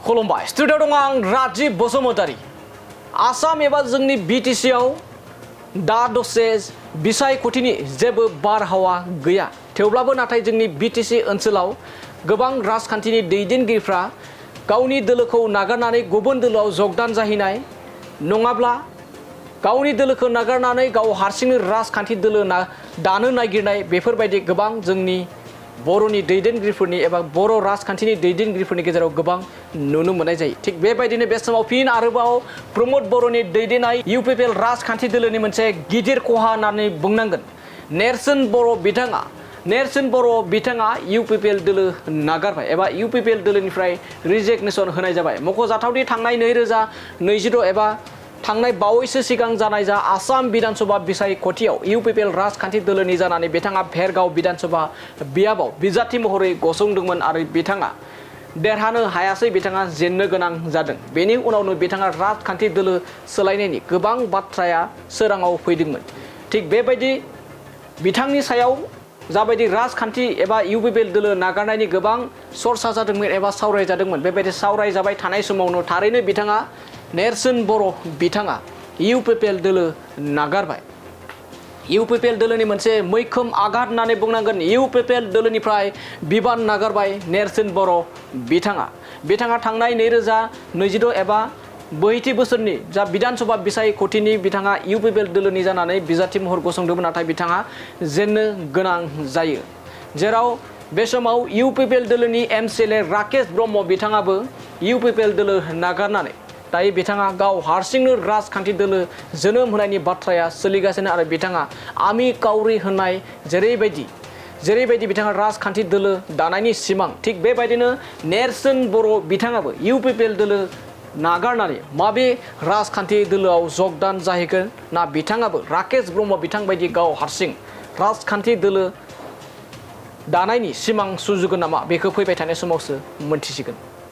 खुलुमबाय स्टुडिअ दं आं राजिब बसुमतारी आसाम एबा जोंनि बिटिसि आव दा दसे बिसायख'थिनि जेबो बारहावा गैया थेवब्लाबो नाथाय जोंनि बिटिसि ओनसोलाव गोबां राजखान्थिनि दैदेनगिरिफ्रा गावनि दोलोखौ नागारनानै गुबुन दोलोआव जगदान जाहैनाय नङाब्ला गावनि दोलोखौ नागारनानै गाव हारसिंनो राजखान्थि दोलो दानो नागिरनाय बेफोरबायदि गोबां जोंनि बर'नि दैदेनगिरिफोरनि एबा बर' राजखान्थिनि दैदेनगिरिफोरनि गेजेराव गोबां नुनो मोननाय जायो। थिग बेबायदिनो बे समाव फिन आरोबाव प्रमद बर'नि दैदेननाय इउपिपिएल राजखान्थि दोलोनि मोनसे गिदिर खहा होननानै बुंनांगोन। नेरसोन बर' बिथाङा इउपिपिएल दोलो नागारबाय एबा इउपिपिएल दोलोनिफ्राय रिजेगनेसन होनाय जाबाय। मख'जाथावदि थांनाय 2026 एबा थांनाय बावैसो सिगां जानाय जा आसाम विधानसभा बिसायख'थियाव इउपिपिएल राजखान्थि दोलोनि जानानै बिथाङा भेरगाव विधानसभा बियाबाव बिजाथि महरै गसंदोंमोन आरो बिथाङा देरहानो हायासै, बिथाङा जेननो गोनां जादों। बेनि उनावनो बिथाङा राजखान्थि दोलो सोलायनायनि गोबां बाथ्राया सोराङाव फैदोंमोन। थिग बेबायदि बिथांनि सायाव जाबायदि राजखान्थि एबा इउपिपिएल दोलो नागारनायनि गोबां सरसा जादोंमोन एबा सावरायजादोंमोन, बेबायदि सावरायजाबाय थानाय समावनो थारैनो बिथाङा नेरसोन बर' बिथाङा इउपिपिएल दोलो नागारबाय। इउपिपिएल दोलोनि मोनसे मैखोम आघात होननानै बुंनांगोन। इउपिपिएल दोलोनिफ्राय बिबान नागारबाय नेरसोन बर' बिथाङा थांनाय 2026 एबा बैथि बोसोरनि जा विधानसभा बिसायख'थिनि बिथाङा इउपिपिएल दोलोनि जानानै बिजाथि महर गसंदोंमोन, नाथाय बिथाङा जेननो गोनां जायो। जेराव बे समाव इउपिपिएल दोलोनि एमसिएलए राकेश ब्रह्म बिथाङाबो इउपिपिएल दोलो नागारनानै दायो बिथाङा गाव हारसिंनो राजखान्थि दोलो जोनोम होनायनि बाथ्राया सोलिगासिनो आरो बिथाङा आमि काउरि होननाय जेरैबायदि बिथाङा राजखान्थि दोलो दानायनि सिमां, थिग बेबायदिनो नेरसोन बर' बिथाङाबो इउपिपिएल दोलो नागारनानै माबे राजखान्थि दोलोआव जगदान जाहैगोन ना बिथाङाबो राकेश ब्रह्म बिथां बायदि गाव हारसिं राजखान्थि दोलो दानायनि सिमां सुजुगोन नामा, बेखौ फैबाय थानाय समावसो मोनथिसिगोन।